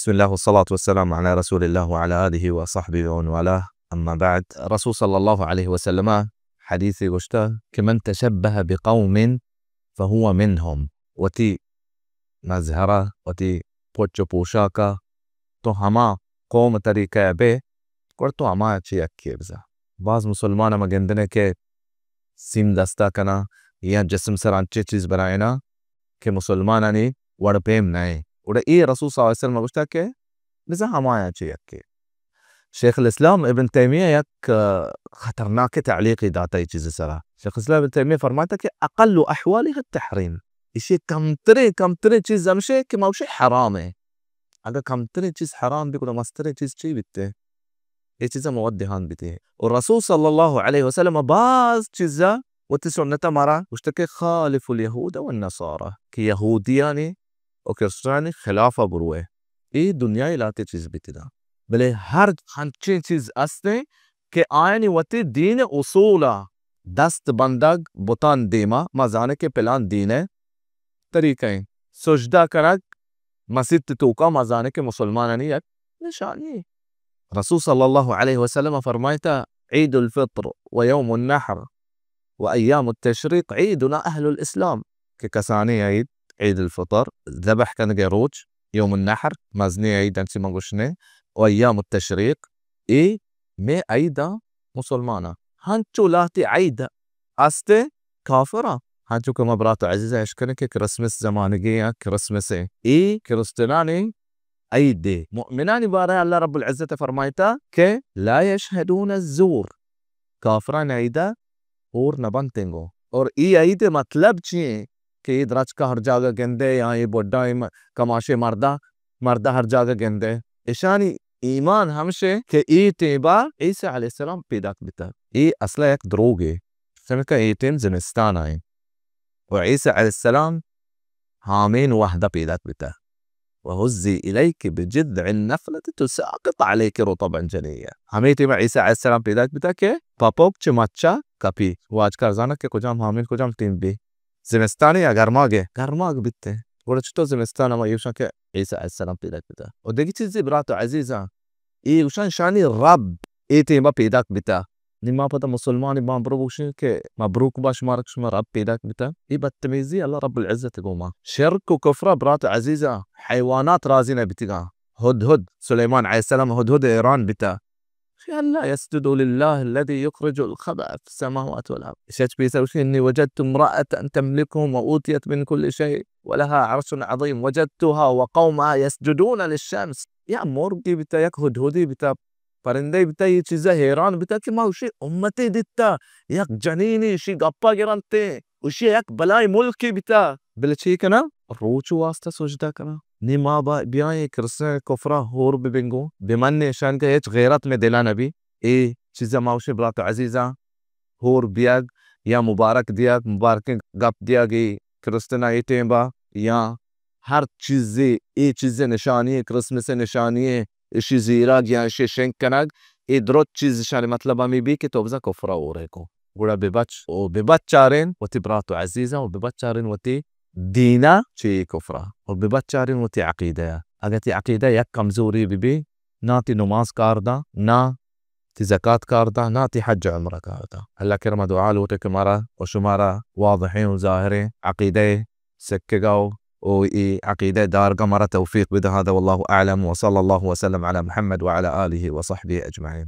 بسم الله والصلاة والسلام على رسول الله وعلى آله وصحبه ومن والاه، أما بعد. رسول صلى الله عليه وسلم حديث گوشتہ کہ من تشبه بقوم فهو منهم. وتی مظہرا، وتی پچ و پوشاکا تو ہما قوم طریقہ بے، گڑا تو ہما چی یکے بزا. باز مسلمان ہم گندنے کہ سیم دستا کنا یا جسم سر انچے چیز بنائینا کہ مسلمانانی وڑ پیم نئے. گڑا اے رسول صلی اللہ علیہ وسلم گوشتا کہ بزا ہمایاں چہ یکے. شیخ الاسلام ابن تیمیہ یک، آ، خطرناک تعلیقی داتا اے چیز سرا. شیخ الاسلام ابن تیمیہ فرماتا کہ اقل احوالها التحریم. ایشی کمتریں، کمتریں چیز ہمشے کہ ما گوشے حرام ہے. اگر کمتریں چیز حرام بی، گڑا مستریں چیز چی بیتے؟ اے چیزا ما وت دھیان بدے. و رسول صلی اللہ علیہ وسلم باز چیزا وتی سنتا مارا گوشتہ کہ خالف الیہود والنصارى، کہ یہودیانی و کرسچنانی خلافا بروئے. اے دنیای لاتے چیز بیتگا. بلے ہر ہنچیں چیز استیں کہ آیانی وتی دین اصولا دست بندگ بتان دیما، ما زانیں کہ پلان دین ء طریقہ ایں. سجدہ کنگ مسیت توکا ما زانیں کہ مسلمانانی یک نشانی ایں. رسول صلی اللہ علیہ وسلم فرمائتا: عید الفطر و یوم النحر و ایام التشریق عیدنا اہل الاسلام، کہ کسانیں عید، عید الفطر، ذبح کنگے روچ، یوم النحر، مزنیں عید انچی ما گوشنے، و ایام التشریق، اے مے عیداں مسلماناں. ہنچو لہتے عید استے کافراں. ہنچو کہ ما برات و عزیزاں اشکنیں کہ کرسمس زمانگے یا کرسمس اے، اے کرسچنانی عیدے. مؤمنانی بارہ اللہ رب العزت فرمائتا کہ لا یشهدون الزور، کافران عیدہ ہور نہ بنت انگو. اور ای عید مطلب چی ایں کہ ای درچکا ہر جاگہ گندے یا ای بڈا ای م-، کماشے مردا، مردا ہر جاگہ گندے. اشانی ایمان ہمشے کہ ای ٹیبا عیسی علیہ السلام پیداک بیتا. ای اصلا یک دروگے. چمکہ ای ٹیم زمستان آئیں. و عیسی علیہ السلام ہامین وہدہ پیداک بیتا. و هزی الیک بجذع النخلة تساقط علیک رطبا جنیا. ہمے ٹیما عیسی علیہ السلام پیداک بیتا کہ پپوک چہ مچا کپی. واجکار زانت کہ کجام ہامین کجام ٹیم بی. زمستانی یا گرماگے؟ گرماگ بیتے. گڑا چطور زمستان ہما ایوشاں کہ عیسی علیہ السلام پیداک بیتا. و دگہ چیزی برات و عزیزاں، اے گوشاں شانی رب اے ٹیما پیداک بیتا. نی ما پدا مسلمانی بان برو بگوشیں کہ مبروک با شمارا کہ شما رب پیداک بیتا. اے بدتمیزی اللہ رب العزت گوما. شرک و کفرا برات عزیزا، حیوانات راضی نہ بیتگاں. ہدہد، سلیمان علیہ السلام ہدہد حیران بیتا. خیال لا يسجد لله الذي يخرج الخبأ في السماوات والأرض. شچ پیسا گوشی: إني وجدت امرأة تملكهم وأوتيت من كل شيء ولها عرش عظيم وجدتها وقومها يسجدون للشمس. یا مرگی بیتا، یک ہدہدی بیتا، پرندہ بیتا، یہ چیزا حیران بیتا کہ ما اشی امتی دیتا، یک جنینی اشی گپا گرنتے، اشی یک بلائی ملکی بیتا. بلے چی کنا؟ روچ واسطہ سجدہ کنا. نی ما با بیائیں کرسن کفرا ہور ببنگو، بمن اشان کہ ہچ غیرت میں دلا نبی. اے چیزا ما اشی برات عزیزاں ہور بیگ یا مبارک دیگ، مبارکیں گپ دیگ اے کرسچنا اے ٹیم با، یا ہر چیزے، اے چیزے نشانی اے، کرسمس نشانی اے، اشی زیرگ یا اشی شنگ کنگ، اے درست چیز اشانی مطلب ہمے بی کہ تو بزاں کفرا ہورے کو. گڑا بہ بچ، او بہ بچارین وتی برات و عزیزاں، و بہ بچارین وتی دینا چہ اے کفرا، و بہ بچارین وتی عقیدہ. اگہ تی عقیدہ یک کمزوری بہ بی، نا تی نماز کار دا، نا تی زکات کار دا، نا تی حج عمرہ کار دا. اللہ کرم دعا لوٹے کہ مارا و شمارا واضحیں و ظاہریں عقیدہ سکگا و، و ای عقیدہ دارگا مارا توفیق بدہا دا. واللہ اعلم، وصلی اللہ وسلم علی محمد وعلی آلہ وصحبہ اجمعین.